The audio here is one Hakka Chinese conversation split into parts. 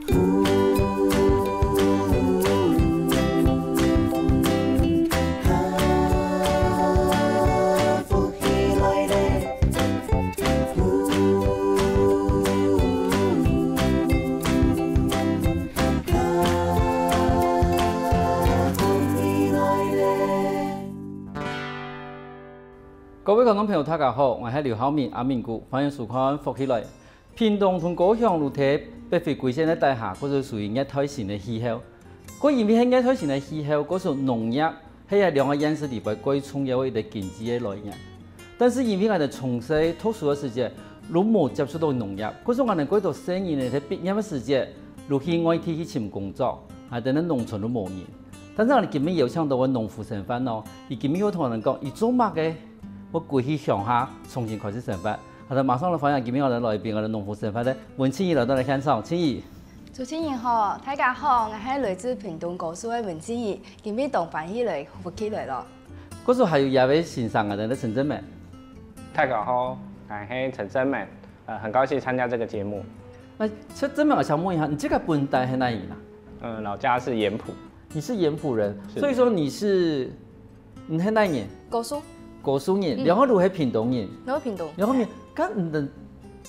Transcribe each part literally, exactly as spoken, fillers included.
各位觀眾朋友，大家好，𠊎係劉浩明，阿明牯，歡迎收看《福氣來》。屏東同高雄如同百回歸線个底下，故所屬於熱帶型个氣候。故因為係熱帶型个氣候，故所農業係這兩個縣市裡背最重要个一個經濟个來源。但是因為𠊎兜從細讀書个時節，都無接觸到農業，故所𠊎兜幾多細人仔在畢業个時節，都去外地去尋工作，啊，等等農村都無人。 但是𠊎兜今晡日邀請到个農夫生活哦，佢今晡日會同𠊎兜講，佢做麼个會歸去鄉下重新開始生活。好的，馬上來歡迎今晡日个來賓，𠊎兜農夫生活个文慶怡來到了現場，慶怡。主持人好，大家好，𠊎係來自屏東高樹个文慶怡，今晡日當歡喜來福氣來了。故所還有這位先生啊，等等陳正明。大家好，𠊎係陳正明，呃，很高興參加這個節目。那陳正明，𠊎想問一下，你這個本地係哪人啊？嗯，老家是鹽埔。你是鹽埔人，是所以說你是，你係哪人？高樹，高樹人，嗯然後你係屏東人，然後屏東。然後你，該你的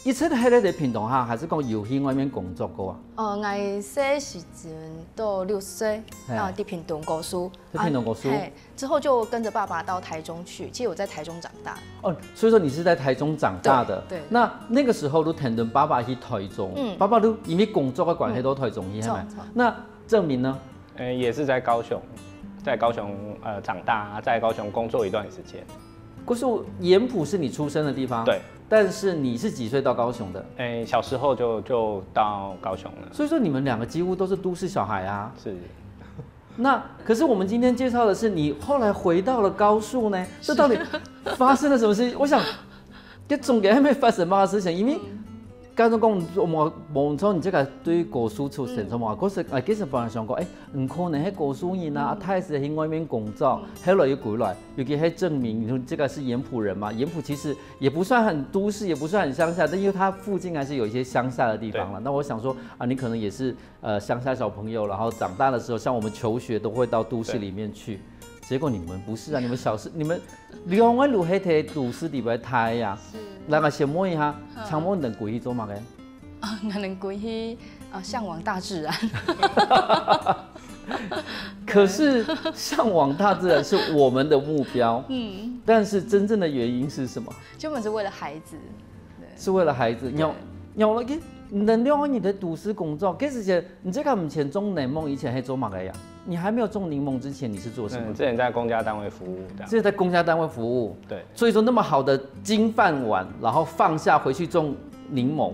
一直係在屏東哈，還是講有去外面工作過啊？呃，𠊎細時陣到六歲，嘿啊，在屏東高樹，在屏東高樹啊嘿，之後就跟著爸爸到台中去。其實我在台中長大。哦，所以說你是在台中長大的。對對那那個時候都跈等爸爸去台中，嗯爸爸都因為工作的關係到台中去，嗯係咪錯錯？那正明呢？呃，也是在高雄，在高雄呃长大，在高雄工作一段时间。故所鹽埔是你出生的地方，对。但是你是幾歲到高雄的？哎，小时候就就到高雄了。所以說你們兩個幾乎都是都市小孩啊。是。那可是我們今天介紹的是你後來回到了高樹呢，這到底發生了什麼事情？我想，這中間還沒發生麼个事情，因為剛剛講我們我們從你這個對高樹出生，從嘛，可是啊，其實本來想講，哎，你可能係高樹人啊，啊，開始去外面工作，後來又回來，尤其係正明，你說這個是鹽埔人嘛，鹽埔其實也不算很都市，也不算很鄉下，但因為它附近還是有一些鄉下的地方了。那我想說啊，你可能也是呃鄉下小朋友，然後長大的時候，像我们求學都會到都市裡面去。結果你們不是啊，你們小時你們兩個都係在都市裡面大呀。那我先問一下，請問你們歸去做麼个？啊，可能歸去啊，嚮往大自然。可是嚮往大自然是我們的目標，嗯，但是真正的原因是什麼？就我們是為了孩子。是為了孩子。你要你要那個，你兩個人在都市工作，可是你這個以前種檸檬以前還做麼个呀？你還沒有種檸檬之前，你是做什麼嗯，？之前在公家單位服务，這樣。是在公家單位服務，对。所以說那麼好的金飯碗，然後放下回去種檸檬，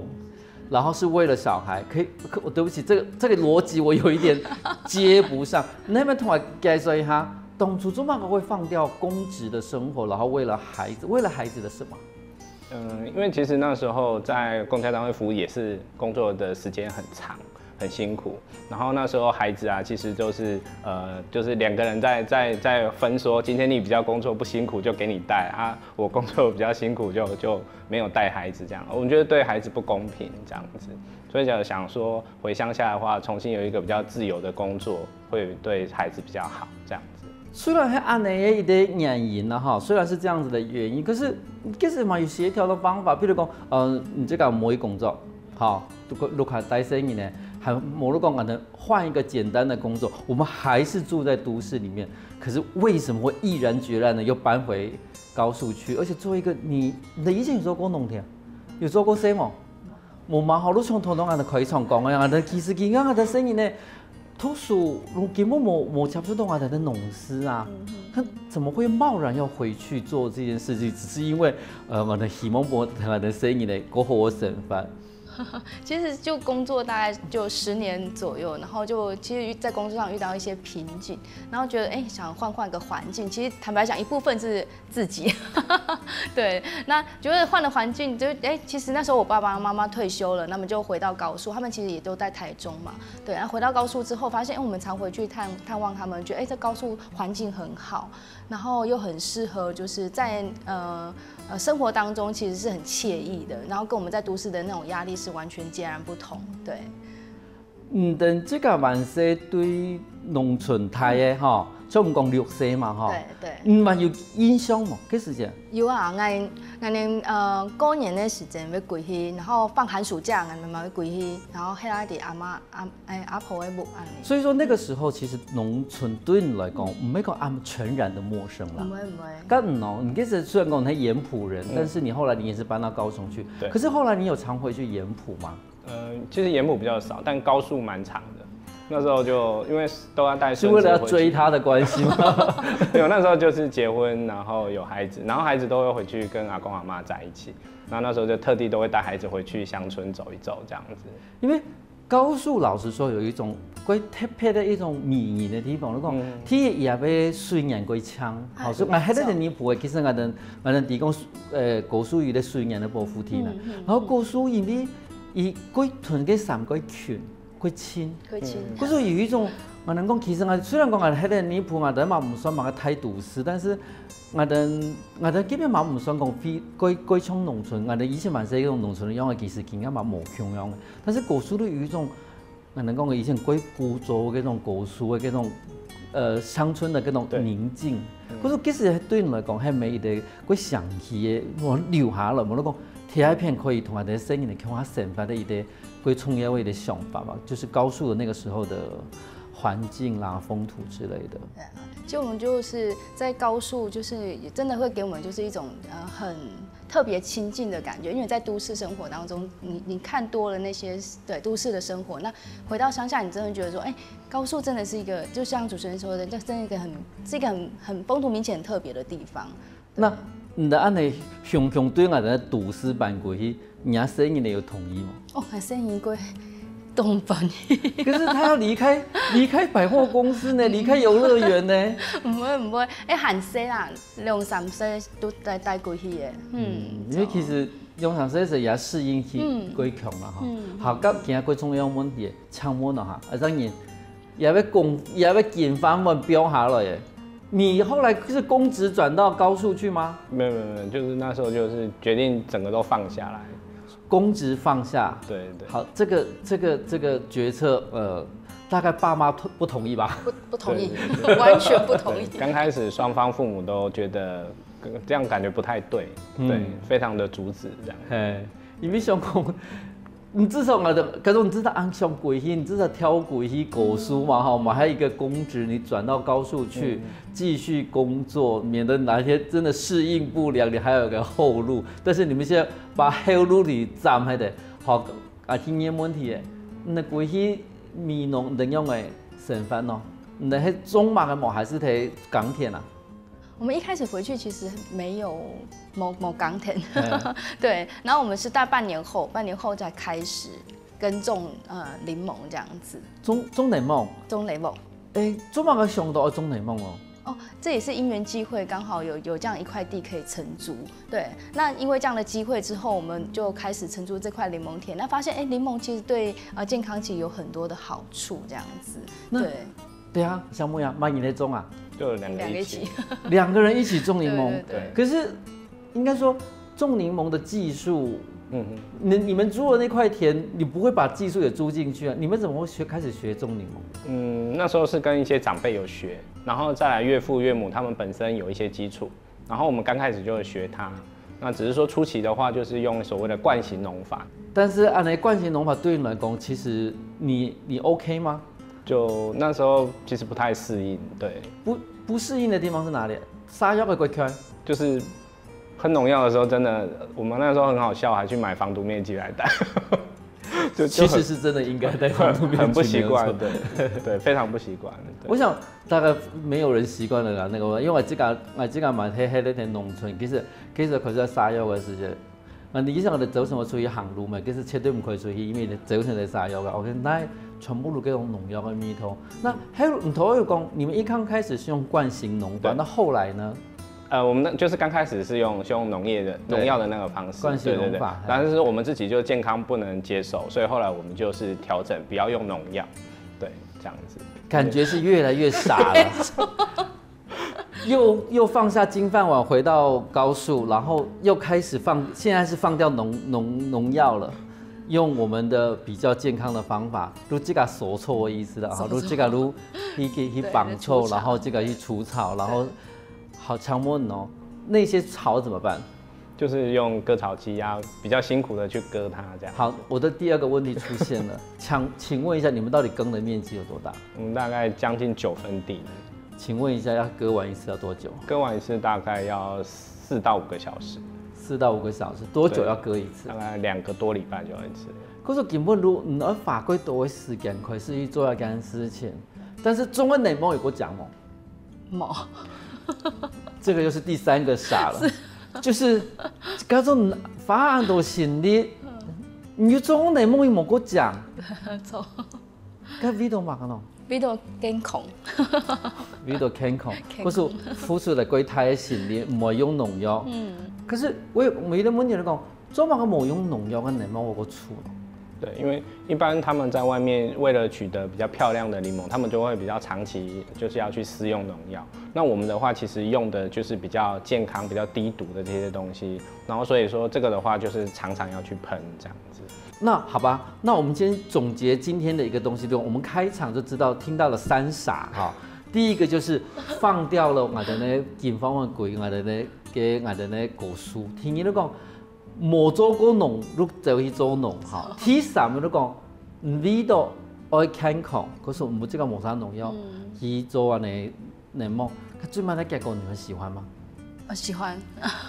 然後是為了小孩，可以，可我對不起，這個這個邏輯我有一點接不上。你能不能同我解釋一下，當初做麼个會放掉公職的生活，然後為了孩子，為了孩子的什麼？嗯，因為其實那時候在公家單位服務也是工作的時間很長，很辛苦。然後那時候孩子啊，其實就是呃，就是兩個人在在在分說，今天你比較工作不辛苦就給你帶啊，我工作比較辛苦就就沒有帶孩子這樣。我覺得對孩子不公平這樣子，所以就想說回鄉下的話，重新有一個比較自由的工作，會對孩子比較好這樣子。雖然係恁樣个一個原因啦，哈，雖然是這樣子的原因，可是其實嘛有協調的方法，比如講，嗯，你這個無去工作，好，如果如果帶細人呢，還無如果講，可能換一個簡單的工作，我們還是住在都市裡面，可是為什麼會毅然決然的又搬回高樹去，而且做一個你你的以前有做過農田，有做過生嗎？無嘛，好，就像頭先𠊎兜開場講个，𠊎兜其實今日𠊎兜細人呢，讀書，根本無無接觸到𠊎兜个農事啊，他怎麼會貿然要回去做這件事情？只是因為，呃，𠊎兜希望𠊎兜細人呢過好个生活。其實就工作大概就十年左右，然後就其實在工作上遇到一些瓶頸，然後覺得哎想換換個環境。其實坦白講，一部分是自己，對，那覺得換了環境，就哎其實那時候我爸爸媽媽退休了，那麼就回到高樹，他們其實也都在台中嘛，對，然後回到高樹之後，發現哎我們常回去探探望他們，覺得哎這高樹環境很好，然後又很適合就是在呃呃生活當中其實是很愜意的，然後跟我們在都市的那種壓力是完全截然不同，對。嗯，等這个還細對農村大个吼，像我們講六歲嘛吼，對對。嗯，還有印象無？該時節？有啊，𠊎𠊎呃過年个時間會歸去，然後放寒暑假，𠊎嘛會歸去，然後歇下佇阿媽阿哎阿婆个屋安尼。所以說那個時候其實農村對你來講，毋係講恁全然的陌生啦。毋會毋會。該嗯哦，你其實雖然講你是鹽埔人，但是你後來你也是搬到高雄去，對可是後來你有常回去鹽埔嗎？呃，其實鹽埔比較少，但高樹蠻常的。那時候就因為都要帶孫子回去，是為了要追他的關係嗎？沒有，那時候就是結婚，然後有孩子，然後孩子都會回去跟阿公阿媽在一起，然後那時候就特地都會帶孩子回去鄉村走一走這樣子。因為高樹老實說有一種怪特別的一種迷人的地方，如果嗯天也被水源怪強，好，所以我還在你不會，其實我等我等提供呃高樹語的水源的保護地呢，然後高樹因為一怪屯个三怪群怪親。可以请。可是有一種，我能讲，其实啊，虽然讲啊，迄个泥埔啊，但嘛毋算嘛个太都市，但是我等我等基本嘛毋算讲非过过像农村，我等以前嘛是一种农村的样子，其实今天嘛无共样的。但是高树都有一种，我能讲以前过古早的那种高树的那种，呃，乡村的那种对宁静。可是其实对你来讲，还没一个过想起的，我留下来，我讲，贴一片可以同我的声音的共下生活的一个 最重要的一个想法嘛，就是高树的那个时候的环境啦、风土之类的。其实我们就是在高树，就是也真的会给我们就是一种呃很特别亲近的感觉，因为在都市生活当中，你你看多了那些对都市的生活，那回到乡下，你真的觉得说，哎，高树真的是一个，就像主持人说的，这真的一个很是一个很很风土民情很特别的地方。那你的安尼雄雄对我的都市搬过去，你阿生人有同意吗？哦，还是应该动翻译。可是他要离开离开百货公司呢，离开游乐园呢？毋会毋会，哎，还细啦，两三岁都带带过去的，嗯，因为其实用上岁是也适应期过强了哈。好，到今天最重要问题，请问了哈，啊，当然也要讲也要紧翻问标下来耶。你后来是公职转到高树去吗？没有没有没有，就是那时候就是决定整个都放下来。公职放下，对对，好，这个这个这个决策，呃，大概爸妈同不同意吧？不不同意对对，完全不同意。刚开始双方父母都觉得这样感觉不太对，对，非常的阻止这样。嘿，因为想讲，你至少啊，可是你至少安上过去，你至少跳过去高树嘛，哈，我们还有一个公职，你转到高树去继续工作，免得哪一天真的适应不良，你还有个后路。但是你们现在把后路给斩开的，好，啊，今年问题耶，那过去美农怎样的生活呢？你的还种嘛个么，还是在耕田啊？我们一开始回去其实没有某某港田，嗯对，然后我们是大半年后，半年后才开始耕种呃柠檬这样子，种种檸檬，种檸檬。哎，做嘛个想到要种檸檬哦？哦，这也是因缘际会，刚好有有这样一块地可以承租。对，那因为这样的机会之后，我们就开始承租这块檸檬田。那发现，哎，柠檬其实对呃健康其实有很多的好处，这样子。那对，对啊，小木呀，妈你在种啊，就有两个两个一一起起。两个人一起种柠檬，对对对可是应该说种柠檬的技术，嗯哼。你你们租的那块田，你不会把技术也租进去啊？你们怎么会学开始学种柠檬？嗯，那时候是跟一些长辈有学，然后再来岳父岳母他们本身有一些基础，然后我们刚开始就会学它。那只是说初期的话，就是用所谓的惯行农法。但是按呢惯行农法对你来讲，其实你你 OK 吗？就那时候其实不太适应，对，不不适应的地方是哪里？撒药的过圈，就是喷农药的时候，真的，我们那时候很好笑，还去买防毒面具来戴，就就很其实是真的应该戴防毒面具，很不习惯，没有错。对对，非常不习惯。对我想大概没有人习惯了啦，那个，因为我自家我自家蛮黑黑的田农村，其实其实可是在撒药的时间。啊，你想的走什么出去行路嘛，其实绝对不可以出去，因为走什么在撒药的，OK，那全部都各种农药的味道。那还有，你头有讲，你们一刚开始是用惯行农法，对那后来呢？呃，我们那就是刚开始是用是用农业的对农药的那个方式，惯性对对对农法，但是我们自己就健康不能接受，所以后来我们就是调整，不要用农药，对，这样子。感觉是越来越傻了。又又放下金饭碗，回到高树，然后又开始放，现在是放掉农农农药了。用我们的比较健康的方法，就这个手搓的意思了哈，手搓。就这个就去去去绑凑，对，去除草。然后这个去除草，然后好，请问哦，那些草怎么办？就是用割草机啊，比较辛苦的去割它这样。好，我的第二个问题出现了，请请问一下，你们到底耕的面积有多大？我们大概将近九分地。请问一下，要割完一次要多久？割完一次大概要四到五个小时。四到五个小时，多久要割一次？对，大概两个多礼拜就要一次。可是根本就毋愛花過多个時間，可以去做一件事情，但是种个檸檬有个讲哦。無。这个又是第三个傻了，就是，叫做花恁多心力，你就种檸檬又無个讲。错。該味道嘛，喏。味道健康。味道健康，健康。可是付出了过大个心力，毋會用农药。嗯。可是我有，我有个问题就讲，做麼个無用農药个檸檬有个出呢？对，因为一般他们在外面为了取得比较漂亮的柠檬，他们就会比较长期就是要去施用农药。那我们的话，其实用的就是比较健康、比较低毒的这些东西，然后所以说这个的话，就是常常要去喷这样子。那好吧，那我们今天总结今天的一个东西，就我们开场就知道听到了三傻哈。第一个就是放掉了我的那金方万鬼，我的那个我的那果蔬。第二个讲，无做过农，就走去做农哈。第三个就讲，嗯，味道爱健康，可是我们这个无啥农药，嗯。去做安尼 檸檬，它最后的结果你们喜欢吗？呃，喜欢。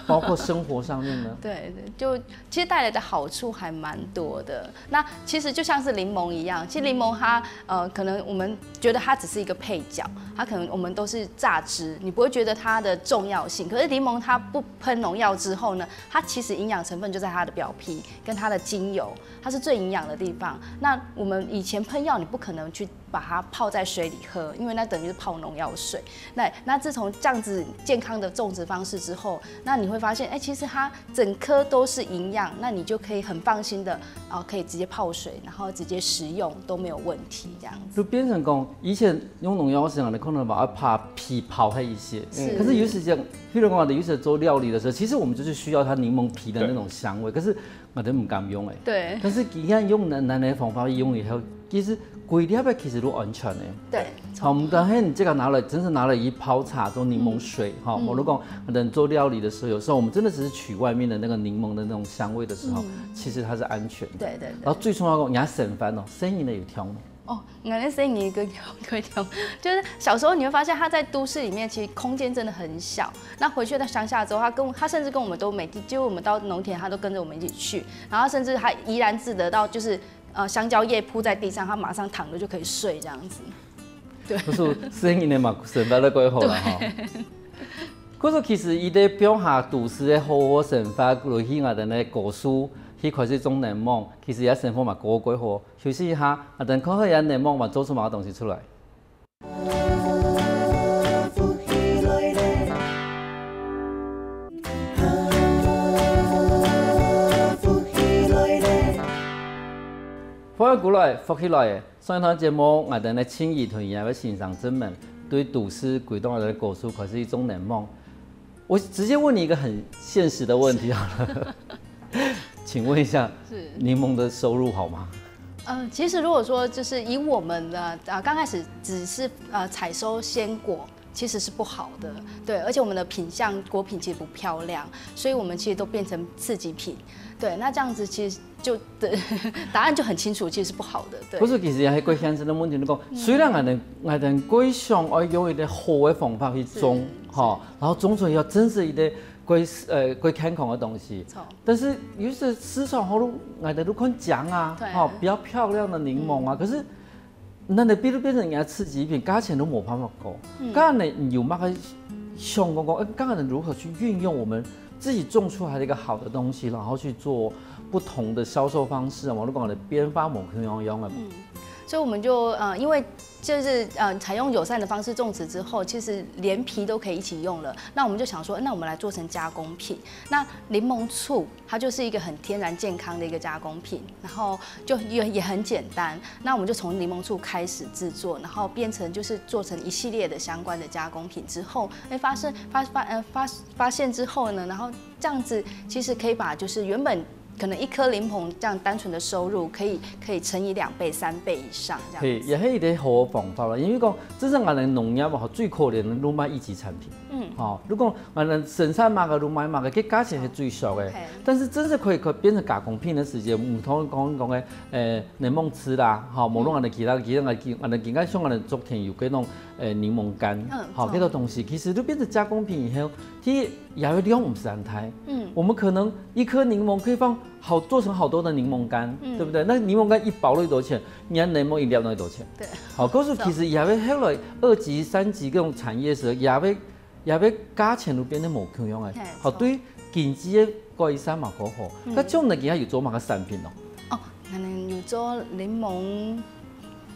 包括生活上面呢？对，对，就其实带来的好处还蛮多的。那其实就像是柠檬一样，其实柠檬它，呃，可能我们觉得它只是一个配角，它可能我们都是榨汁，你不会觉得它的重要性。可是柠檬它不喷农药之后呢，它其实营养成分就在它的表皮跟它的精油，它是最营养的地方。那我们以前喷药，你不可能去把它泡在水里喝，因为那等于是泡农药水。那，那自从这样子健康的种植方式之后，那你会发现，哎，其实它整颗都是营养，那你就可以很放心的，哦，可以直接泡水，然后直接食用都没有问题，这样子。就变成讲，以前用农药个时候，你可能把它把皮泡黑一些，是。可是有时间，譬如讲，有时做料理的时候，其实我们就是需要它柠檬皮的那种香味，可是 我都毋敢用欸。对。但是佢用咱，咱个方法用以后，其实歸粒个其实都安全欸。对，好，我们等下你这个拿来，真是拿来一泡茶，做檸檬水，嗯。哈，嗯。我都讲，等做料理的时候，有时候我们真的只是取外面的那个柠檬的那种香味的时候，嗯。其实它是安全的。对，对，对。然后最重要的，你要省饭哦，生意呢有挑吗？ 哦，𠊎个生意个个挑，就是小时候你会发现他在都市里面其实空间真的很小。那回去到乡下之后，他跟，他甚至跟我们都每天，就我们到农田，他都跟着我们一起去。然后甚至他怡然自得到，就是，呃，香蕉叶铺在地上，他马上躺着就可以睡这样子。对。可是生意呢嘛，省饭了过好了哈。对。可是其实佢个放下都市个好好生活，落去𠊎等个故事，去开始种檸檬，其实也生活嘛过过好。 休息一下，啊，等看看𠊎等个檸檬嘛做出麼个東西出來。歡迎過來，福氣來了。上一堂節目，𠊎等个青怡同佢个先生正問，對都市歸到𠊎等个故事開始種檸檬。 我直接问你一个很现实的问题好了，请问一下，是。檸檬的收入好吗？呃，其实如果说就是以我们的，啊，刚开始只是，呃，采收鲜果，其实是不好的，对，而且我们的品相，果品其实不漂亮，所以我们其实都变成次级品，对，那这样子其实就，对，答案就很清楚，其实是不好的，对。不是，其实也係个现实个问题，你讲，虽然𠊎等，𠊎等个想要用一个好个方法去种，是，哈，然后种出来要真是一个个，呃，个健康个东西，错。但是有些市场好，𠊎等都看靚啊，对。哈，比较漂亮的檸檬啊，可是 那你比如变成人家次级品，价钱都没办法高。嗯。当然呢，你有没有想过讲，哎，当然如何去运用我们自己种出来的一个好的东西，然后去做不同的销售方式啊？我都讲的变化某样样的嘛。嗯，所以我们就，呃，因为就是，呃，采用友善的方式种植之后，其实连皮都可以一起用了。那我们就想说，那我们来做成加工品。那檸檬醋 它就是一个很天然健康的一个加工品，然后就也，也很简单。那我们就从檸檬醋开始制作，然后变成就是做成一系列的相关的加工品之后，哎，发现，发，发，呃，发，发现之后呢，然后这样子其实可以把就是原本可能一颗檸檬這樣單純的收入可以可以乘以兩倍、三倍以上這樣子。係，也係一個好个方法啦。因為講，真正𠊎等農業吼，最可憐个就賣一級產品。嗯，吼，如果𠊎等生產麼个就賣麼个，該價錢係最俗个。係，但是真正可以可變成加工品个時節，毋同講講个，誒，檸檬汁啦，吼，無論𠊎等其他，其他𠊎等，𠊎等今下像𠊎等竹田有該種，誒，檸檬乾，嗯，吼，這種東西其實就變成加工品以後，其實也會量毋是很大。嗯，我們可能一顆檸檬可以放好做成好多的檸檬乾，嗯，對不對？那檸檬乾一包都多少錢？你看檸檬一粒都多少錢？對，好，可是其實也會後來二級、三級這種產業時，也會也會價錢都變得無共樣誒。好，對經濟个改善嘛，過好。那像你今下有做麼个產品哦？哦，可能有做檸檬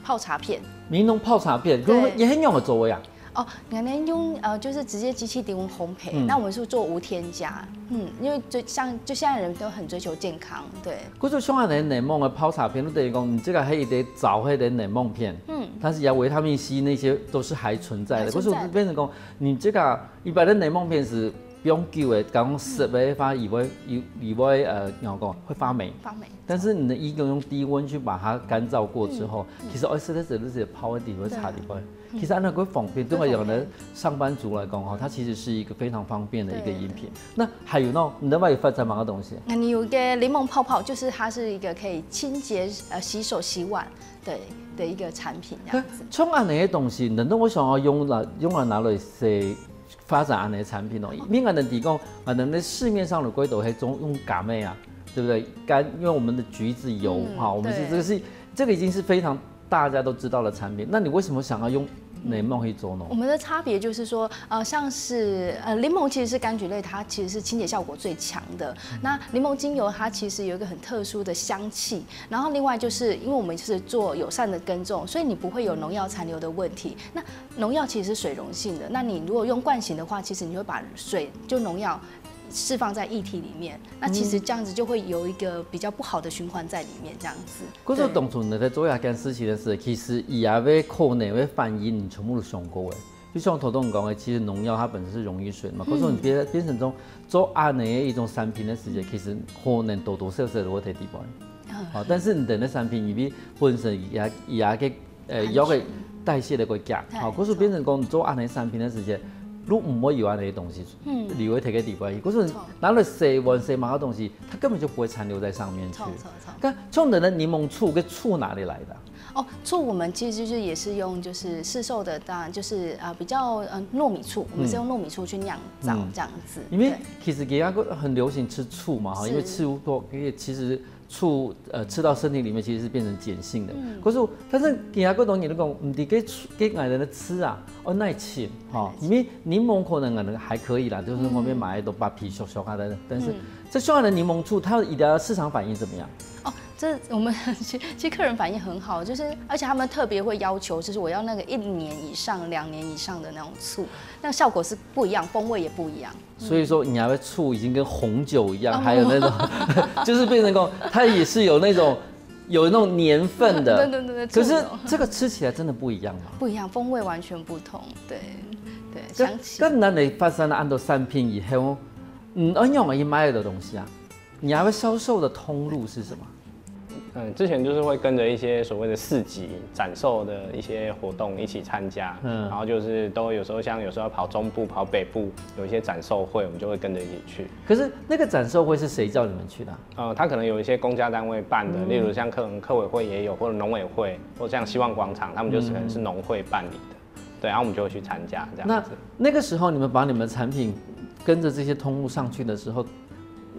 泡茶片。檸檬泡茶片，對，也很用得做呀。 哦，可能用呃，就是直接機器低溫烘焙。嗯，那我們是做無添加，嗯，因為就像就現在人都很追求健康，對。可是像恁樣檸檬个泡茶片，就等於講你這個還有一點找那個檸檬片，嗯，但是也維他命C那些都是還存在的。可是變成講你這個一般的檸檬片是不用久的，剛剛十倍發以外以以外呃，然後講會發霉，發霉。但是你的一个用低溫去把它乾燥過之後，其實愛食个時候就直接泡在裡面茶裡面。 其實恁樣个方便，對我講呢，上班族來講哈，它其實是一個非常方便的一個飲品。那還有呢，你另外有發展麼个東西？那你有一個檸檬泡泡，就是它是一個可以清潔呃洗手洗碗的的一個產品這樣子。像恁樣个東西，難道我想要用來用來拿來洗發展恁樣个產品哦？因為𠊎等提供，𠊎等在市面上的規格還總用柑仔啊，對不對？柑，因為我們的橘子油哈，我們是這個是這個已經是非常 大家都知道的產品，那你為什麼想要用檸檬去做呢？我們的差別就是說，呃，像是呃檸檬其實是柑橘類，它其實是清潔效果最強的。那檸檬精油它其實有一個很特殊的香氣，然後另外就是因為我們是做友善的耕種，所以你不會有農藥殘留的問題。那農藥其實是水溶性的，那你如果用罐型的話，其實你會把水就農藥釋放在液體裡面，那其實這樣子就會有一個比較不好的循環在裡面，這樣子。可是當初你在做這件事情的時候，其實佢也會可能會反映你全部都想過的。就像頭先講的，其實農藥它本身是溶於水嘛，可是你變變成種做恁樣的一種產品的時間，其實可能多多少少都會在裡邊。好，但是你等的產品，因為本身也也个 呃，藥个代謝个會減。好，可是變成講做恁樣產品的時間，你毋會有恁樣个東西，嗯，留在个地方，可是拿來洗碗洗麼个東西，它根本就不會殘留在上面去。錯錯錯。那像你的檸檬醋，个醋哪裡來的？哦，醋我們其實就是也是用就是市售的，當然就是呃比較呃糯米醋，我們是用糯米醋去釀造這樣子。因為其實也很流行吃醋嘛，哈，因為醋多，因為其實 醋呃吃到身體裡面其實是變成鹼性的。可是但是其他个東西你講，毋知个醋个𠊎等个醋啊，哦，耐吃哈，因為檸檬可能可能還可以啦，就是外面買都把皮削削啊等等，但是這像的檸檬醋，它一定要市場反應怎麼樣？哦，這我們其其實客人反應很好，就是而且他們特別會要求，就是我要那個一年以上、兩年以上的那種醋，那效果是不一樣，風味也不一樣。 所以說，你還會醋已經跟紅酒一樣，還有那種，就是變成講，它也是有那種有那種年份的。對對對對，可是这个吃起来真的不一样嘛？不一样，风味完全不同。对对，香气。那那你发展了恁多产品以后，嗯，那你有没有卖的东西啊？你还会销售的通路是什么？ 嗯，之前就是会跟着一些所谓的市集展售的一些活动一起参加，嗯，然后就是都有时候像有时候跑中部、跑北部，有一些展售会，我们就会跟着一起去。可是那个展售会是谁叫你们去的啊？呃，他可能有一些公家单位办的，例如像客客委会也有，或者农委会，或像希望广场，他们就是可能是农会办理的。 对，然后我们就会去参加这样子。那那个时候你们把你们的产品跟着这些通路上去的时候，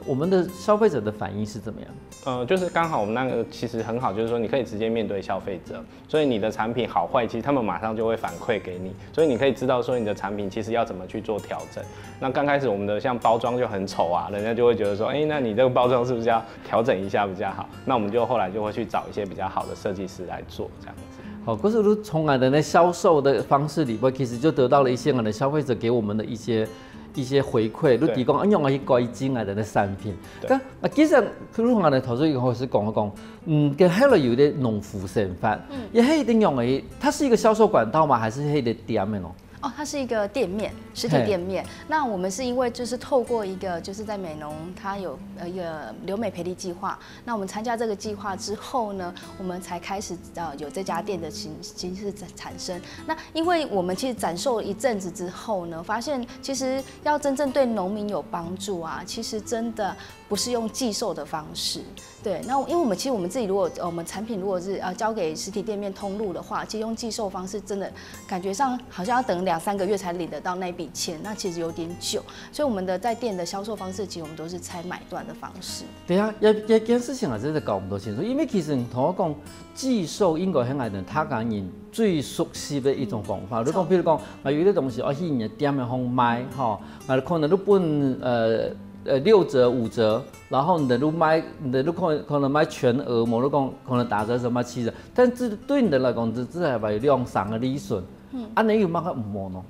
我们的消费者的反应是怎么样？呃，就是刚好我们那个其实很好，就是说你可以直接面对消费者，所以你的产品好坏，其实他们马上就会反馈给你，所以你可以知道说你的产品其实要怎么去做调整。那刚开始我们的像包装就很丑啊，人家就会觉得说，哎，那你这个包装是不是要调整一下比较好？那我们就后来就会去找一些比较好的设计师来做这样子。 好，可是从我们的销售的方式里边，其实就得到了一些我们的消费者给我们的一些一些回馈，就提供啊，用来去改进啊的那产品。对。那啊，其实譬如讲呢，头先有开始讲讲，嗯，跟后来有点农夫生活，嗯，也还有点用诶，它是一个销售管道吗？还是还有点店的咯？哦，它是一个店面，实体店面。那我们是因为就是透过一个就是在美浓，它有呃一个留美培力计划。那我们参加这个计划之后呢，我们才开始呃有这家店的形形式产生。那因为我们其实展售一阵子之后呢，发现其实要真正对农民有帮助啊，其实真的不是用寄售的方式。对，那因为我们其实我们自己如果呃我们产品如果是呃交给实体店面通路的话，其实用寄售方式真的感觉上好像要等两三个月才领得到那笔钱，那其实有点久。所以我们的在店的销售方式，其实我们都是采买断的方式。对啊，这这件事情啊，真的搞不清楚，因为其实你同我讲，寄售应该是我们客家人最熟悉的一种方法。如果譬如讲，啊有一个东西，我去你的店面上买，吼，啊可能你分呃呃六折五折，然后你的你买，你的你可可能买全额，无你讲可能打折什么七折，但是对你的来讲，只只还有两三个利润，嗯，啊你有么个唔好呢？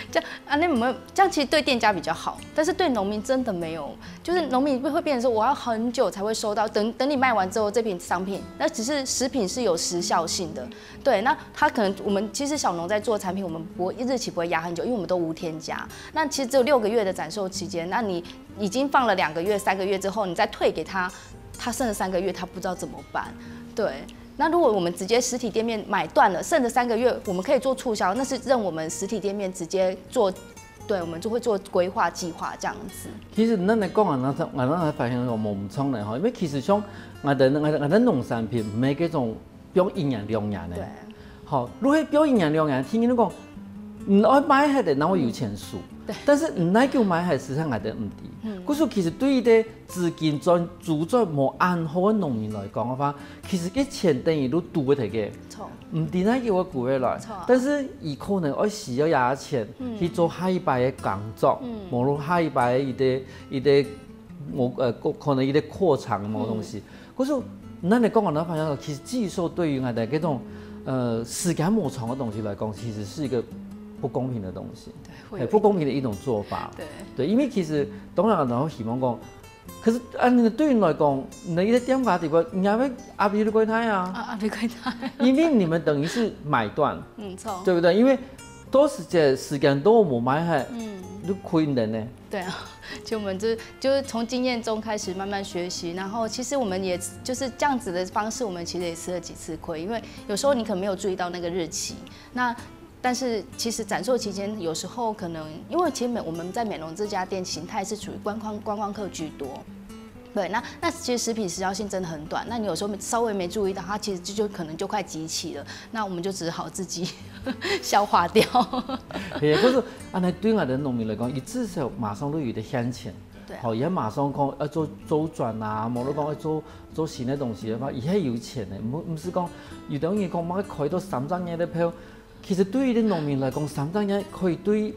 这样啊，那有没有这样？其实对店家比较好，但是对农民真的没有，就是农民会会变成说，我要很久才会收到，等等你卖完之后这批商品，那只是食品是有时效性的，对，那他可能我们其实小农在做产品，我们不会日期不会压很久，因为我们都无添加。那其实只有六个月的展售期间，那你已经放了两个月、三个月之后，你再退给他，他剩了三个月，他不知道怎么办，对。那如果我们直接实体店面买断了，剩的三个月我们可以做促销，那是让我们实体店面直接做，对，我们就会做规划计划这样子。其实咱来讲啊，那那那发现有无唔错呢吼，因为其实像俺的俺的俺的农产品，每个种标一年两年呢，对，好，如果标一年两年，听人讲，你要买下来，然后有钱收，对，但是你那个买下来，实际上俺的唔知。嗯，故所其实对于个资金转主转无安好的农民来讲的话，其实个钱等于都堵不提个。错，毋知哪个會過得來，但是佢可能愛需要這錢去做下一擺个工作，無論下一擺个一个一个，我呃可可能一个擴張某東西。可是咱來講，咱發現其實寄售對於俺的這種呃時間無長的東西來講，其實是一個不公平的東西，會有很不公平的一種做法。对对，因為其實當然，然後希望講，可是啊，你對你來講，你一个店家地方，你還會壓力過大啊。啊，啊，没关系。因为你们等于是买断，嗯，错，对不对？因为多时间时间都无买，嘿，嗯，就亏人呢。对啊，就我们就就是从经验中开始慢慢学习，然后其实我们也就是这样子的方式，我们其实也吃了几次亏，因为有时候你可能没有注意到那个日期，那。但是其实展售期间，有时候可能因为其实美我们在美浓这家店形态是属于观光观光客居多，对，那那其实食品时效性真的很短，那你有时候稍微没注意到，它其实就就可能就快集齐了，那我们就只好自己消化掉。也就是，啊，那对俺的农民来讲，佢至少马上都有一个现钱，对啊好，也马上讲要做周转啊，无论讲要做做新的东西的话，佢还有钱呢，不不是讲有的人讲，妈开到三十年的票，其实对于农民来讲，三十年可以对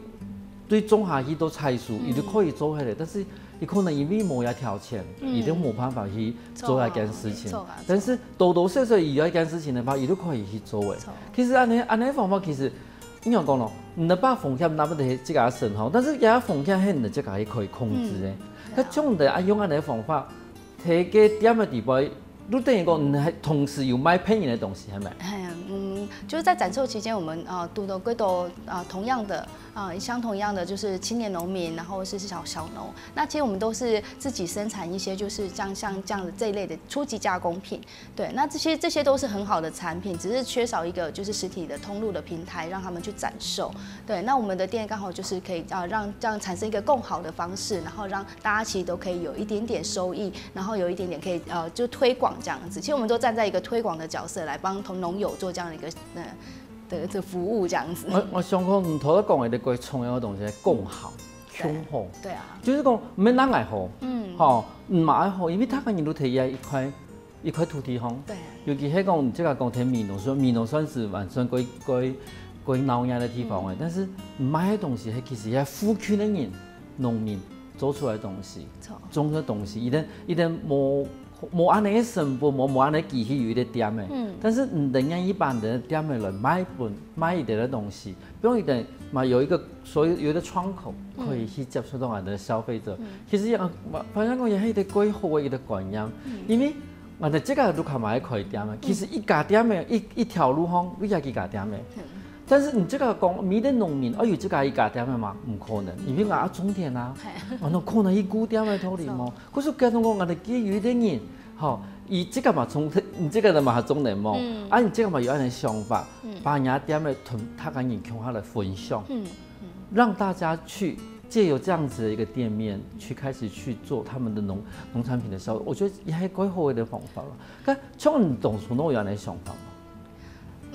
对种下去都采收，佢都可以做下来，但是佢可能因为无一条钱，佢都无办法去做那件事情。错啊但是多多少少有一件事情的话，佢都可以去做诶。错其实按呢按呢方法，其实你要讲咯，你的把风险拿不得自家身上，但是也风险是你自家可以控制的。那这样的啊，用按呢方法，提个店的地方，你等于讲你还同时有卖便宜的东西，系咪？哎呀，嗯，就是在展售期间，我们呃堵到过多呃同样的呃相同一样的就是青年农民，然后是小小农。那其实我们都是自己生产一些，就是像像这样的这一类的初级加工品。对，那这些这些都是很好的产品，只是缺少一个就是实体的通路的平台，让他们去展售。对，那我们的店刚好就是可以啊让这样产生一个更好的方式，然后让大家其实都可以有一点点收益，然后有一点点可以呃就推广这样子。其实我们都站在一个推广的角色来帮同农友做这样的一个呃的的服务这样子。我我想讲，你头先讲的一个最重要的东西，共好，对共好，对啊，就是讲，毋免人爱好，嗯，吼，毋买爱好，因为他个人都提一块一块土地吼，对，尤其是讲这个讲天美浓，说美浓算是蛮算归归归闹热的地方诶，但是买的东西，其实也附近的人，农民做出来的东西，错，种的东西，一定一定无无按呢个成本，无无按呢个机器有一个店诶，嗯，但是你等人一般的店诶来买本买一点的东西，不用一点嘛有一个所以有一个窗口可以去接触到俺的消费者。其实也反正讲也是一个最好的一个观念，因为俺的这个都看买开店诶，其实一家店诶一一条路上有也几家店诶。但是你這个講，每个農民愛有自家一家店个嘛，毋可能，因為𠊎愛種田啊，啊，那可能去顧店个道理嘛。可是該種講，𠊎个基於个人，吼，你這个嘛種，你這个人嘛還種田嘛，啊，你這个嘛有恁个想法，把人家店个同大家人共下來分享，让大家去借由這樣子的一个店面去開始去做他們的農農產品的銷售，我覺得也還蠻好的方法了。但像你當初有恁个想法嗎？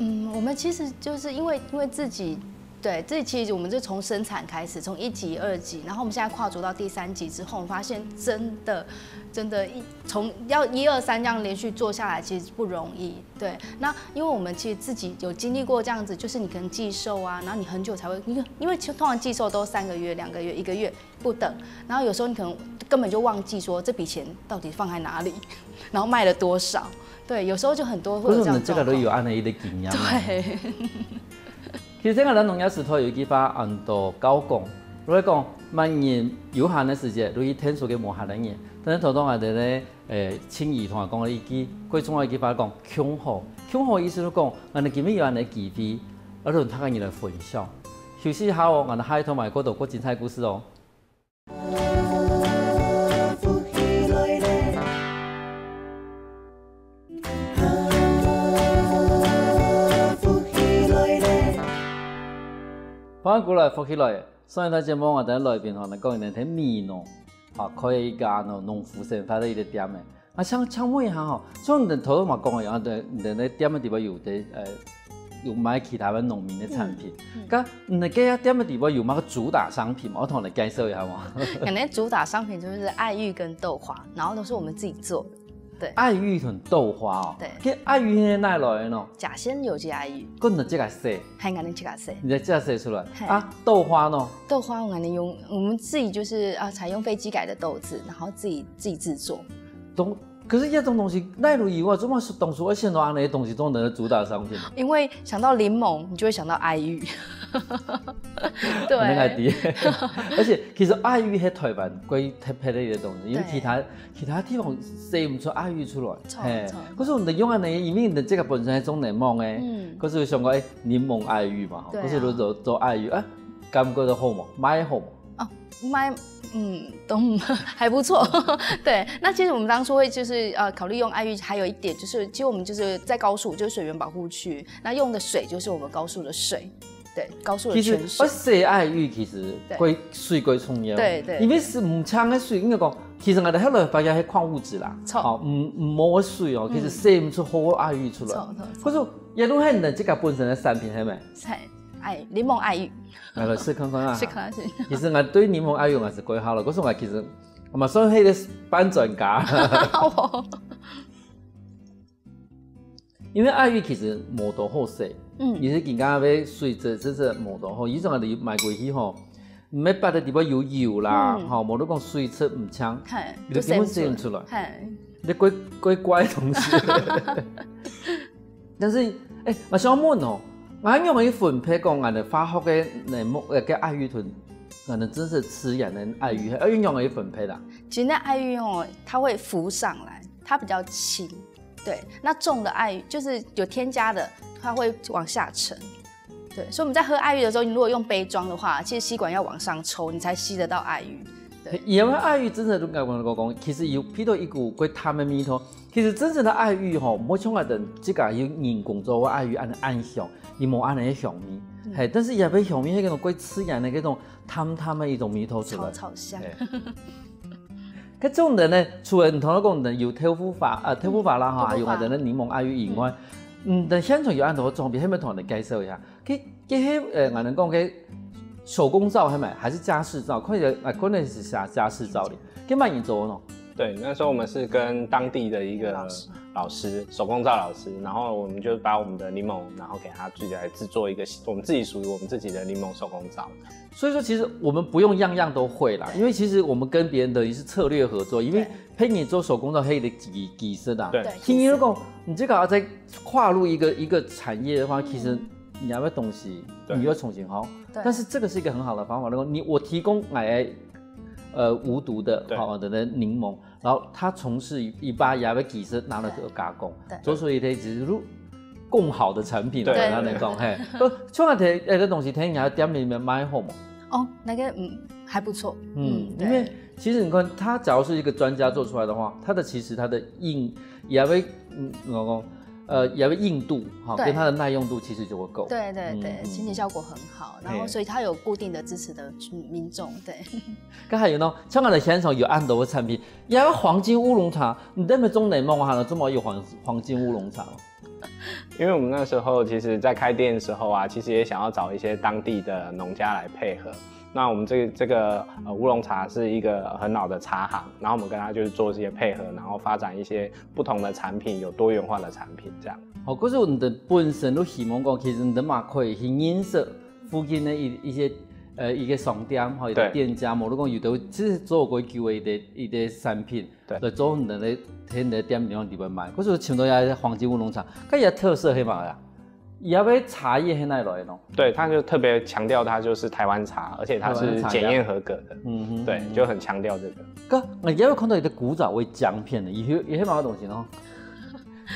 嗯，我们其实就是因为因为自己，对，自己其实我们就从生产开始，从一级、二级，然后我们现在跨足到第三级之后，我发现真的真的一从要一二三这样连续做下来，其实不容易。对，那因为我们其实自己有经历过这样子，就是你可能寄售啊，然后你很久才会，因为因为其实通常寄售都三个月、两个月、一个月不等，然后有时候你可能根本就忘记说这笔钱到底放在哪里，然后卖了多少。对，有时候就很多会有这样的状况。可是你這个都有恁个一个經驗啊。对。其實這个咱農業時代有一句話，安到教講，如果講萬人有閒个時節，如果天數个無閒个人，但是頭頭𠊎兜咧，誒，青怡同𠊎講了一句，最重要一句話講，共好。共好意思就講，𠊎兜今日有恁个機會，要同大家人來分享。休息一下哦，𠊎兜下一段還有過多過精彩故事哦。 歡迎過來，福氣來了。上一段節目，𠊎兜來賓吼，來講一下在美濃，啊，開一家農農夫生活个一个店个。啊，想請問一下吼，像你頭先嘛講个，啊，對，你个店个地方有个，呃，有賣其他个農民个產品。該你个店个地方有麼个主打商品嘛？我同你介紹一下嘛。可能主打商品就是爱玉跟豆花，然后都是我们自己做的。对，爱玉同豆花哦。对。該爱玉係哪來个呢？甲仙有机爱玉，跟你這个色，还有俺们自家色。你个色出來嘿啊？豆花呢？豆花我们用我们自己就是啊，采用非基改的豆子，然后自己自己制作。懂。可是這種東西，哪有以外，怎麼是當初會想到恁樣个東西做你个主打商品？因為想到檸檬，你就會想到愛玉。對，恁个idea。而且其實愛玉係台灣最特別个一个東西，因為其他其他地方生毋出愛玉出來。著嘿著，可是你用恁樣，因為你這个本身係種檸檬个，嗯可是有想過，哎，檸檬愛玉嘛，吼，對啊可是如果做愛玉，哎，感覺都好無？賣好無？賣嗯都還不錯。對，那其實我們當初會就是呃考慮用愛玉，還有一點就是，其實我們就是在高樹，就是水源保護區，那用的水就是我們高樹的水，對，高樹的其實泉水愛。洗愛玉其實對過水過重要，對對因為係毋淨个水，應該講，其實𠊎兜後來發現係礦物質啦，著吼，毋毋好个水哦，其實洗毋出好个愛玉出來。著著可是也都係你自家本身个產品，係咪？係，愛檸檬愛玉，來來試看看啊。試看試。其實𠊎對檸檬愛玉𠊎係過好了，可是𠊎其實嘛算係个半專家。我因為愛玉其實無多好洗，嗯你係更加要水質，真係無多好。以前𠊎兜買過去吼，毋係別个地方有油啦，嗯吼，無就講水質毋淨，嘿，你就根本洗毋出來。嘿，你怪怪怪个東西。但是，哎，𠊎想問哦，𠊎仰會分配講𠊎个化學个內幕呃个愛玉同，𠊎个真實自然个愛玉，愛玉仰會分配啦？其實那愛玉哦，它會浮上來，它比較輕。對，那重的愛玉就是有添加的，它會往下沉。對，所以我們在喝愛玉的時候，你如果用杯裝的話，其實吸管要往上抽，你才吸得到愛玉。對，因為愛玉真正都講講講，其實有鼻到一股過淡个味道。其實真正个愛玉吼，無像𠊎兜自家有人工做个愛玉恁恁香，佢無恁樣个香味。嘿，但是也會香味係該種過自然个該種淡淡个一種味道出來。草草香。該種人呢，除了你頭先講的有豆腐花，呃，豆腐花啦哈，豆腐花還有𠊎兜个檸檬愛玉以外，嗯，但現場有恁多裝備，係毋係同你介紹一下？該該係呃，𠊎兜講个手工皂係毋係？還是家事皂？看起來，呃，可能係家家事皂哩。該麼人做个呢？对，那时候我们是跟当地的一个老师老师，手工皂老师，然后我们就把我们的檸檬，然后给他自己来制作一个我们自己属于我们自己的檸檬手工皂。所以說，其實我們不用樣樣都會啦，因為其實我們跟別人等於是策略合作，因為對陪你做手工皂，還有一個技技術啊。對聽你講，你這個要再跨入一個一個產業的話，其實你要東西，對你要重新哈。對但是這個是一個很好的方法，如果你我提供來，呃，無毒的，對好的那檸檬，然後他從事一把牙的技術拿來做加工，對做出一些技術。更好的产品，对。然后能讲，嘿，呃，像个提，哎，这东西，提你个店里面卖好吗？哦，那个嗯还不错，嗯，因为其实你看，他假如是一个专家做出来的话，他的其实他的硬也会，嗯，怎么讲？呃，也会硬度哈，跟它的耐用度其实就会够。对对对，清洁效果很好，然后所以它有固定的支持的民众，对。刚才有呢，香港的先生有安多个产品，也有黄金乌龙茶，你那边中南望哈，怎么有黄黄金乌龙茶？因为我们那时候其实，在开店的时候啊，其实也想要找一些当地的农家来配合。那我们这这个呃乌龙茶是一个很老的茶行，然后我们跟他就是做一些配合，然后发展一些不同的产品，有多元化的产品这样。好，可是你的本身都希望讲，其实你的嘛可以去认识附近的一一些呃一个商店，哈，一个店家，无论讲有的其实做过久的一个一个产品，对，做你的那天的店里面地方卖，可是全都要黄金乌龙茶，它也特色黑嘛呀。 也要茶叶很来来咯。对，他就特别强调它就是台湾茶，而且它是检验合格的。嗯哼，对，就很强调这个。哥，你也有看到一个古早味姜片的，也有也有蛮多东西呢。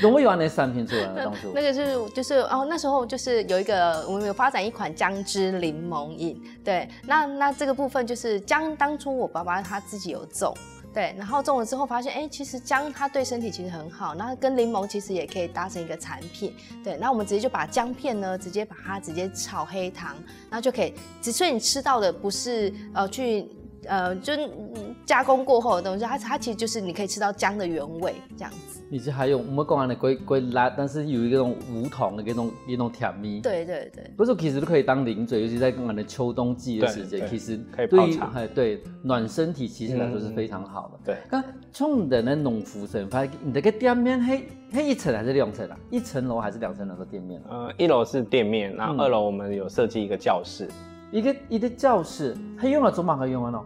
怎么有那产品出来呢？当初那个是就是哦，那时候就是有一个我们有发展一款姜汁柠檬饮，对，那那这个部分就是姜，当初我爸爸他自己有种，对，然后种了之后发现，哎，其实姜它对身体其实很好，然后跟柠檬其实也可以搭成一个产品，对，那我们直接就把姜片呢，直接把它直接炒黑糖，那就可以，只所以你吃到的不是呃去呃就是加工过后的东西，它它其实就是你可以吃到姜的原味这样子。你是还有我们讲的归归辣，但是有一种无糖的那种那种甜味。对对对，不是，其实都可以当零嘴，尤其在我们的秋冬季的时间，其实可以泡茶，哎对，暖身体其实来说是非常好的。对，那像你的那农夫生态，你的个店面黑黑一层还是两层啊？一层楼还是两层楼的店面？呃，一楼是店面，那二楼我们有设计一个教室，一个一个教室，还用了做蛮好用啊喏。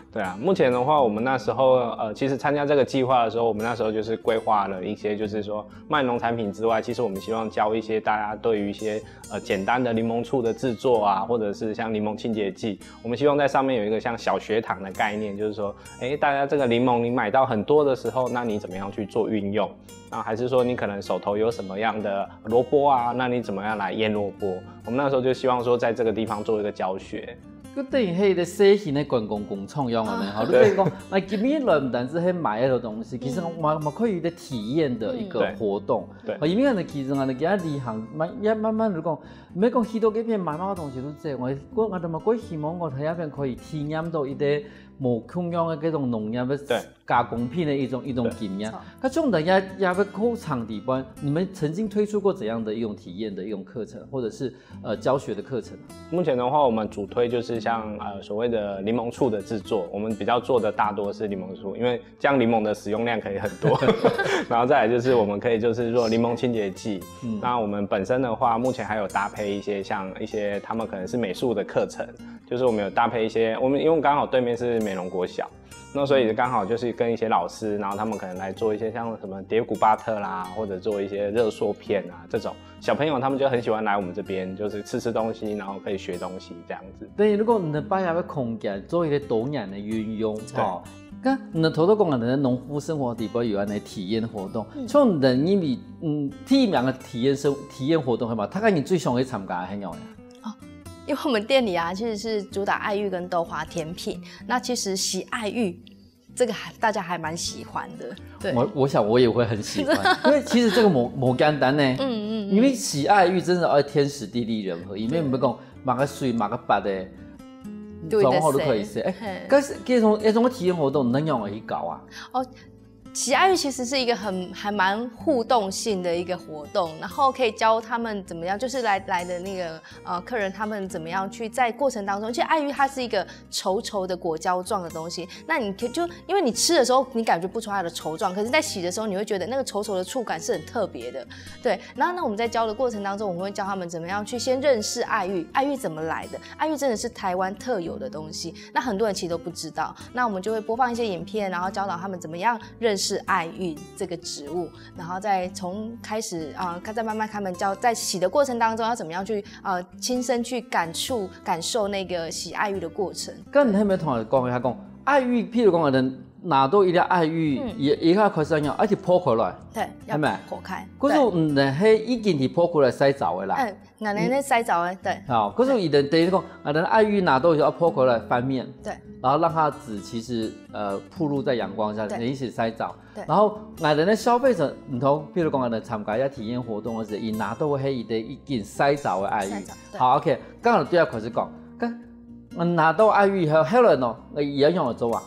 对啊，目前的话，我们那时候呃，其实参加这个计划的时候，我们那时候就是规划了一些，就是说卖农产品之外，其实我们希望教一些大家对于一些呃简单的柠檬醋的制作啊，或者是像柠檬清洁剂，我们希望在上面有一个像小学堂的概念，就是说，哎，大家这个柠檬你买到很多的时候，那你怎么样去做运用？啊，还是说你可能手头有什么样的萝卜啊？那你怎么样来腌萝卜？我们那时候就希望说在这个地方做一个教学。就等于迄个小型的观光工厂样个呢，吼，你可以讲，那今日来毋單止係買一个东西，其实嘛嘛可以一个体验的一个活动。对，因为呢，其实啊，你今日旅行，慢也慢慢就讲，毋係讲去到嗰片买乜个东西都这样，我我我都嘛过希望我喺一片可以体验到一个无共样个嗰种农业个加工品的一种一种经验。那种的也也会过长地方，你们曾经推出过怎样的一种体验的一种课程，或者是呃教学的课程？目前的话，我们主推就是像呃所谓的柠檬醋的制作，我们比较做的大多是柠檬醋，因为这样柠檬的使用量可以很多。然后再来就是我们可以就是做柠檬清洁剂。那我们本身的话，目前还有搭配一些像一些他们可能是美术的课程，就是我们有搭配一些我们因为刚好对面是美浓国小。那所以刚好就是跟一些老师，然后他们可能来做一些像什么蝶谷巴特啦，或者做一些热塑片啊这种，小朋友他们就很喜欢来我们这边，就是吃吃东西，然后可以学东西这样子。对，如果你的班有个空间，做一个多元的运用，哦，那你头头讲的农夫生活里边有安的体验活动，从你的因为嗯第一名的体验生体验活动，系嘛？大概你最想去参加的系样？因为我们店里啊，其实是主打爱玉跟豆花甜品。那其实洗爱玉这个还大家还蛮喜欢的。对，我我想我也会很喜欢，因为其实这个某某简单呢，嗯嗯，因为洗爱玉真的要天时地利人和，因为我们讲买个水买个白的，对装好都可以吃。哎，但是这种这种体验活动能让我去搞啊？哦。喜爱玉其实是一个很还蛮互动性的一个活动，然后可以教他们怎么样，就是来来的那个呃客人他们怎么样去在过程当中，其实爱玉它是一个稠稠的果胶状的东西，那你就因为你吃的时候你感觉不出它的稠状，可是在洗的时候你会觉得那个稠稠的触感是很特别的，对。然后呢，我们在教的过程当中，我们会教他们怎么样去先认识爱玉，爱玉怎么来的，爱玉真的是台湾特有的东西，那很多人其实都不知道，那我们就会播放一些影片，然后教导他们怎么样认识爱玉这个植物，然后再从开始啊，他再慢慢他们教在洗的过程当中要怎么样去啊亲身去感触感受那个洗爱玉的过程。刚才有没有同学讲一下讲爱玉，譬如讲我的拿到一粒愛玉，嗯。也，也要開始要，而且剝開來，對，要係咪？剝開。可是，對。嗯，係已經係剝開來曬燥个啦。嗯，𠊎等咧曬燥个，對。好，可是有的人等於講，啊，等愛玉拿到以後要剝開來翻面，對。然後讓它籽其實，呃，暴露在陽光下，對。等於是曬燥。對。然後，𠊎等个消費者，毋同，譬如講，𠊎等參加一體驗活動个時，佢拿到个係一个已經曬燥个愛玉。曬燥，對。好，OK，剛好對佢開始講，剛，嗯，拿到愛玉以後，後來呢，也要用來做啊。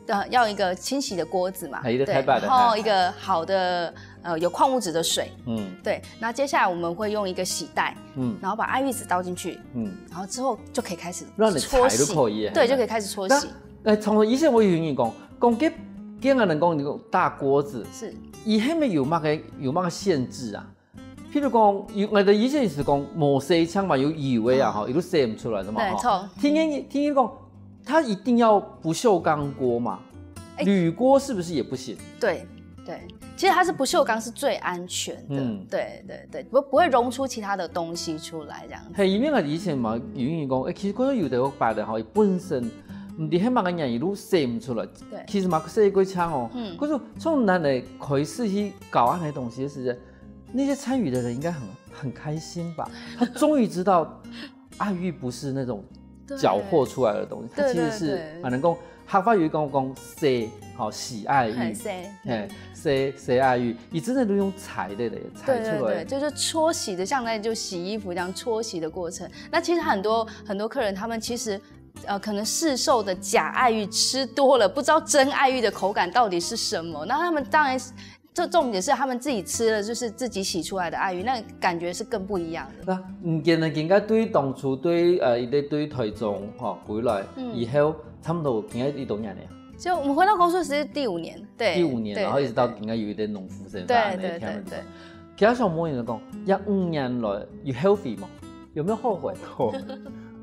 呃，要一个清洗的锅子嘛，哎，一个对，太棒了，然后一个好的，呃，有矿物质的水，嗯。对，那接下来我们会用一个洗袋，嗯。然后把爱玉籽倒进去，嗯。然后之后就可以开始让你搓洗，踩都可以耶，对，就可以开始搓洗。那，哎，从以前我有听人讲，讲给，给人讲那个大锅子，是。以前没有那个，有那个限制啊。 譬如講，有，𠊎等以前是講無洗淨嘛，有油个啊，嗯。吼，佢都洗毋出來个嘛，吼。對，錯。聽人，聽人講，它一定要不鏽鋼鍋嘛，哎。鋁鍋是不是也不行？对，对，其实它是不锈钢是最安全的，嗯。对，对，对，不，不会溶出其他的东西出来这样子。嘿，因為𠊎以前嘛，有人講，哎，其實可能有的擺个吼，佢本身，毋知係麼个原因，佢都洗毋出來。對。其實嘛，洗過淨哦。嗯。可是從咱个開始去搞恁个東西个時節， 那些參與的人應該很，很開心吧？他終於知道愛玉不是那種攪和出來的東西，對。它其實是，對，對，對。啊，能夠，客話有一个講，講洗，好，洗愛玉。很洗，哎，洗，洗愛玉，你真的都用踩的嘞，踩出來。对，对，对，就是搓洗的，像在就洗衣服一样搓洗的过程。那其实很多，很多客人他们其实，呃，可能市售的假爱玉吃多了，不知道真爱玉的口感到底是什么。那他们当然是，这重点是他们自己吃了，就是自己洗出来的爱玉，那感觉是更不一样的。那，嗯，今日今个對當初對，呃，一个對台中，吼，歸來，嗯。以後差不多今个幾多年了呀？所以我们回到公司是第五年，对，第五年，对，然后一直到对，对。今个有一个農夫生活，对，对，对，对。其他小朋友讲，这五年来有后悔吗？有没有后悔？后悔，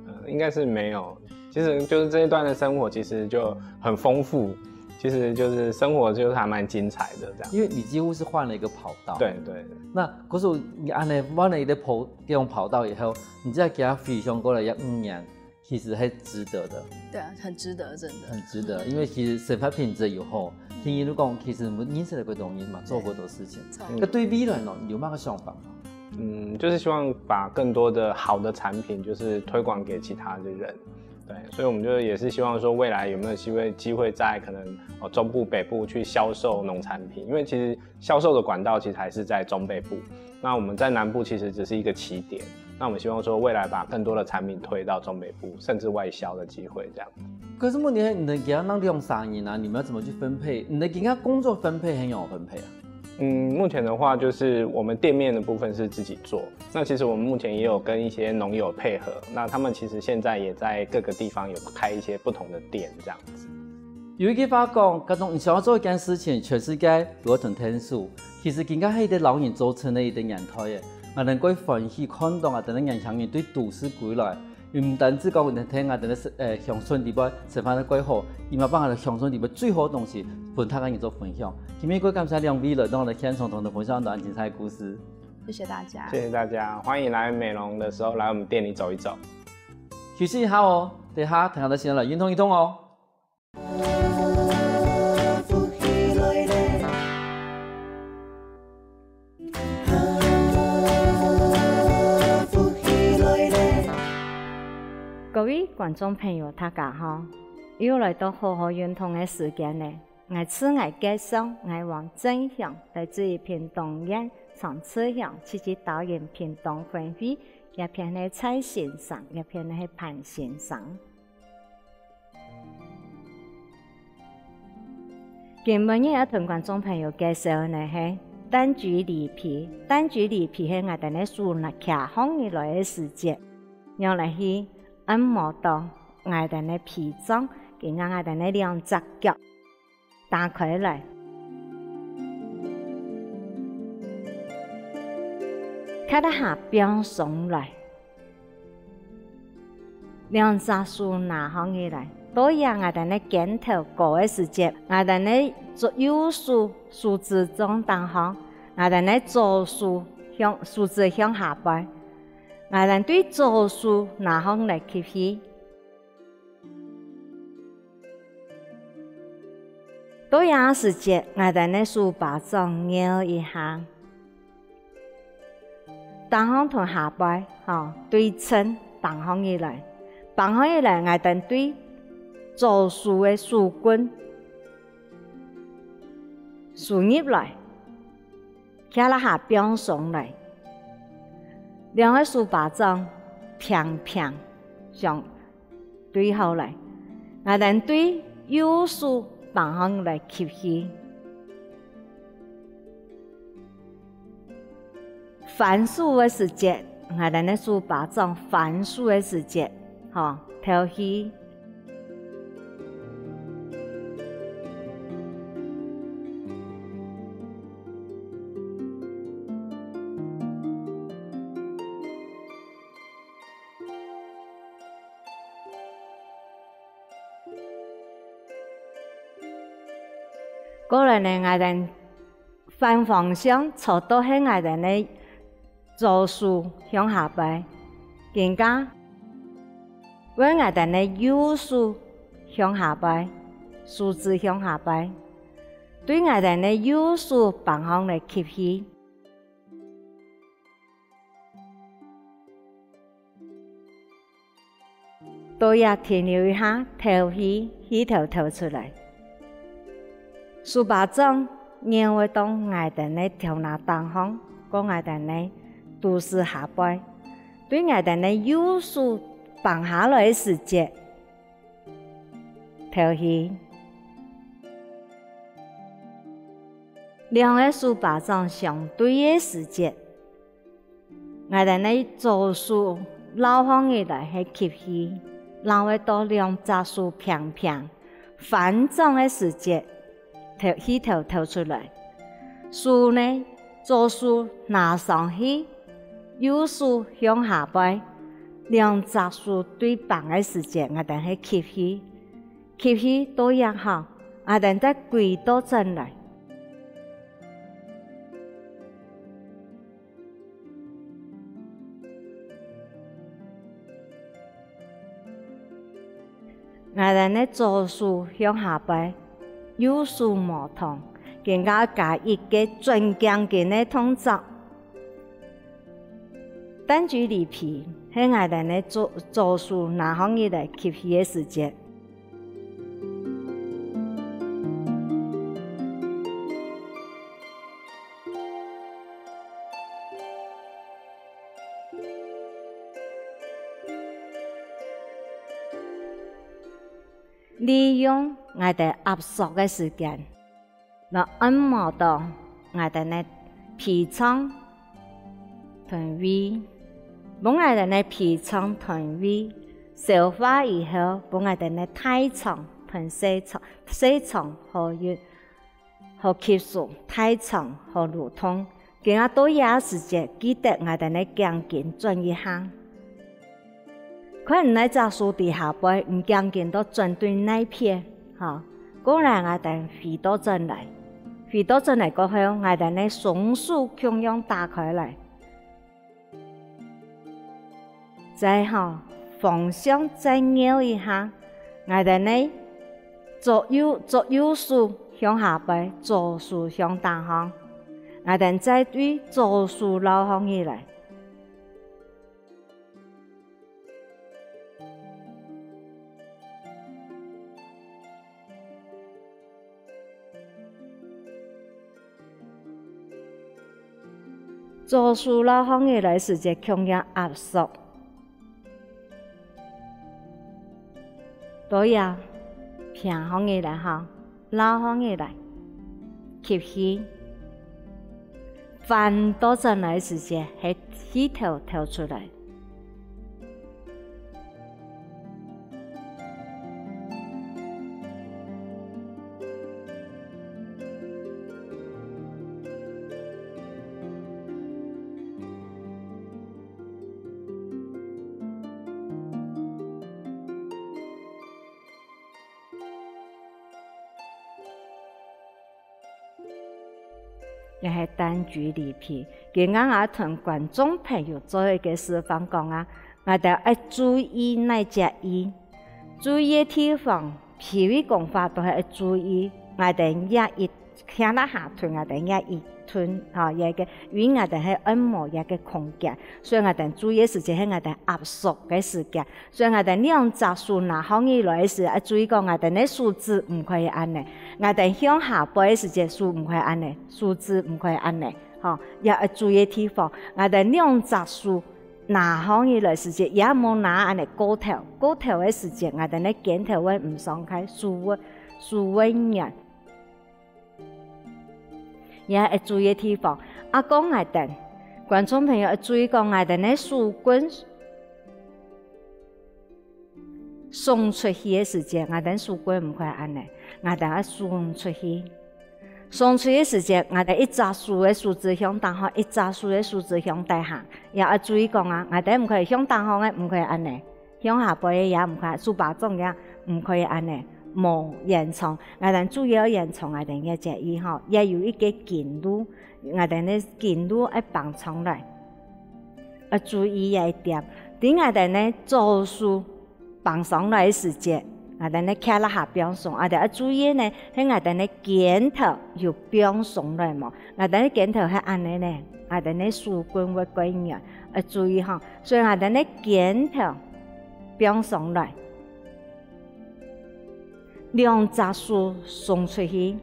呃，应该是没有。其实就是这一段的生活其实就很丰富，其实就是生活就是还蛮精彩的这样。因为你几乎是换了一个跑道。对，对，对。那可是你按呢换了一个跑，这种跑道以后，你再给他回想过来这五年，其实还值得的。对啊，很值得，真的。很值得，因为其实生活品质又好，听一路讲，其实我们认识了个东西嘛，做过多事情。错。那对未来呢，你有么个想法吗？嗯，就是希望把更多的好的产品，就是推广给其他的人。对，所以我们就也是希望说，未来有没有机会，机会在可能，呃，中部、北部去销售农产品，因为其实销售的管道其实还是在中北部。那我们在南部其实只是一个起点，那我们希望说未来把更多的产品推到中北部，甚至外销的机会这样。可是问题是，你们给他弄两三年啊，你们要怎么去分配？你们给他工作分配很有分配啊？嗯，目前的话就是我们店面的部分是自己做，那其实我们目前也有跟一些农友配合，那他们其实现在也在各个地方有开一些不同的店这样子。有一句话讲，各种你想要做一件事情，全世界有个同天数，其实应该是一个老人做成的一个年代耶。我能够欢喜看到啊，等到年轻人对都市归来，毋单止讲听啊，等到是，呃，乡村里边生活得过好，伊嘛把我的乡村里边最好的东西分大家人做分享。今天过感谢两位来到我们的现场，同我们分享很多很精彩的故事。谢谢大家。谢谢大家，欢迎来美浓的时候来我们店里走一走。休息一下哦，等一下听到先来运动运动哦。 各位观众朋友，大家好！又來到好好運動个時間了。𠊎自我介紹，𠊎王正祥，來自於屏東縣長治鄉，自己導演屏東分會，這片个蔡先生，這片个潘先生。 今晡日愛同觀眾朋友介紹个係彈珠梨皮。彈珠梨皮係𠊎兜个手拿擎䟘起來个時節，仰般去按摩到𠊎兜个脾臟，跟𠊎兜个兩隻腳打開來，腳底下放鬆來。 兩隻手拿䟘起來，到這𠊎兜个肩頭高个時節，𠊎兜个左右手手指掌頂項，𠊎兜个左手向，手指向下背，𠊎兜對左手拿䟘來吸氣。到這時節，𠊎兜呢手巴掌搖一下，頂項同下背，吼，對稱，挷項起來。挷項起來，𠊎兜對左手个手棍收入來， 擎摎下放鬆來。兩个手巴掌平平相對好來，𠊎兜對右手挷項來吸氣。翻手个時節，𠊎兜呢手巴掌翻手个時節，吼，敨氣。 過來呢，𠊎兜反方向，做到係𠊎兜呢左手向下背，肩胛，𠊎兜呢右手向下背，手指向下背，對𠊎兜呢右手挷項來吸氣。 到這停留一下，敨氣，氣敨敨出來。手巴掌，搖會到𠊎兜呢頭那頂項，過𠊎兜呢肚屎下背。對𠊎兜呢右手挷下來个時節， 敨氣。兩个手巴掌相對个時節，𠊎兜呢左手摎項起來係吸氣，摎會到兩隻手平平，翻掌个時節，敨，氣敨敨出來。手呢，左手拿上去，右手向下背，兩隻手對挷个時節，𠊎兜係吸氣。 吸氣到這下，𠊎兜再歸倒轉來。𠊎兜呢左手向下背，右手無動，更加加一個轉頸根个動作。 單舉離皮，係𠊎兜呢左，左手拿項起來吸氣个時節。利用𠊎兜壓縮个時間， 來按摩到𠊎兜呢脾臟同胃，分𠊎兜呢脾臟同胃消化以後，分𠊎兜呢大腸同細腸，細腸好運，好吸收，大腸好蠕動。今下到這時節，記得𠊎兜呢頸根轉一下。 看你哪隻手在下背，你頸根到轉對哪片，吼。過來𠊎兜回倒轉來，回倒轉來過後，𠊎兜呢雙手共樣打開來。再吼，方向再搖一下，𠊎兜呢左右，左右手向下背，左手向頂項，𠊎兜再對左手摎項起來。 左手摎項起來時節共樣壓縮。到這，平項起來吼，摎項起來，吸氣。翻倒轉來時節，係氣敨敨出來。 這係單舉離皮。今下𠊎同觀眾朋友做一個示範講啊，𠊎兜愛注意哪隻位？注意个地方，脾胃功法都係愛注意， 𠊎兜這一，聽啦下同𠊎兜這一 同，吼，這个，因為𠊎兜係按摩這个空間，所以𠊎兜注意个時節係𠊎兜壓縮个時間。所以𠊎兜兩隻手拿䟘起來个時，愛注意講𠊎兜个手指毋可以恁呢。𠊎兜向下背个時節，手毋可以恁呢，手指毋可以恁呢，吼，也愛注意个地方。𠊎兜兩隻手拿䟘起來時節，也莫拿恁呢過頭，過頭个時節，𠊎兜个肩頭會毋爽快，手會，手會軟。 也愛注意个地方。啊，講𠊎兜，觀眾朋友愛注意講，𠊎兜个手棍送出去个時節，𠊎兜手棍毋可以恁呢，𠊎兜愛送出去。送出去个時節，𠊎兜一隻手个手指向頂項，一隻手个手指向底下。也愛注意講啊，𠊎兜毋可以向頂項个，毋可以恁呢。 向下背个也毋可以，手巴掌也毋可以恁呢，無延長。𠊎兜主要延長𠊎兜个節育吼，也有一个筋路，𠊎兜个筋路愛放上來，愛注意這一點。在𠊎兜个左手放上來个時節，𠊎兜个胯下放鬆，𠊎兜愛注意呢，係𠊎兜个肩頭有放鬆來無？𠊎兜个肩頭係恁呢呢，𠊎兜个手棍會較軟，愛注意吼。 所以𠊎兜个肩頭放上來，兩隻手送出去。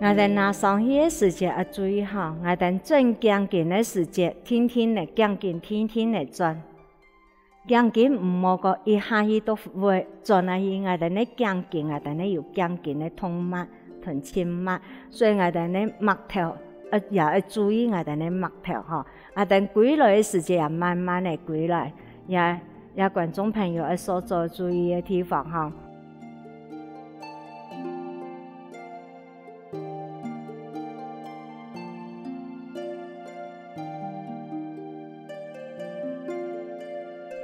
𠊎兜拿上去个時節愛注意吼，𠊎兜轉頸根个時節，定定仔頸根定定仔轉。頸根毋好講一下去都會轉下去，𠊎兜个頸根，𠊎兜个有頸根个動脈同靜脈，所以𠊎兜个脈頭，呃，也愛注意𠊎兜个脈頭吼。 啊，等歸來个時節也慢慢仔歸來，也，也觀眾朋友愛所做注意个地方吼。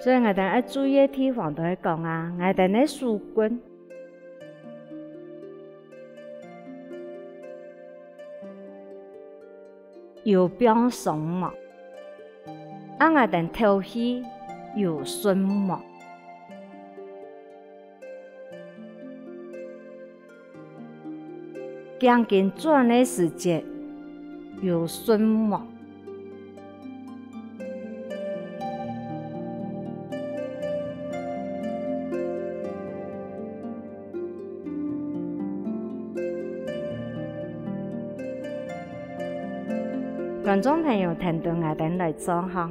所以𠊎兜愛注意个地方就係講啊，𠊎兜个手棍 有放鬆無？啊，𠊎兜敨氣有順無？頸根轉个時節有順無？ 觀眾朋友，跈等𠊎兜來做吼。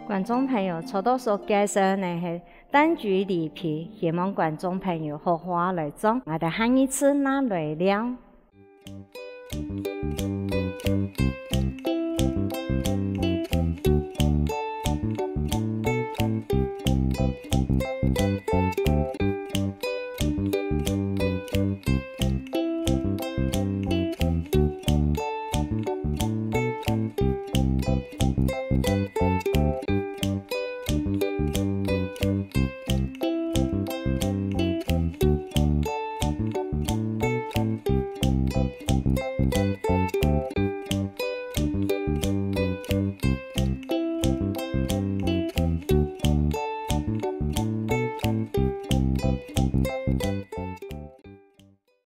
觀眾朋友，頭到所介紹呢係 丹菊理皮，希望觀眾朋友好好來做，𠊎兜下一次再來尞。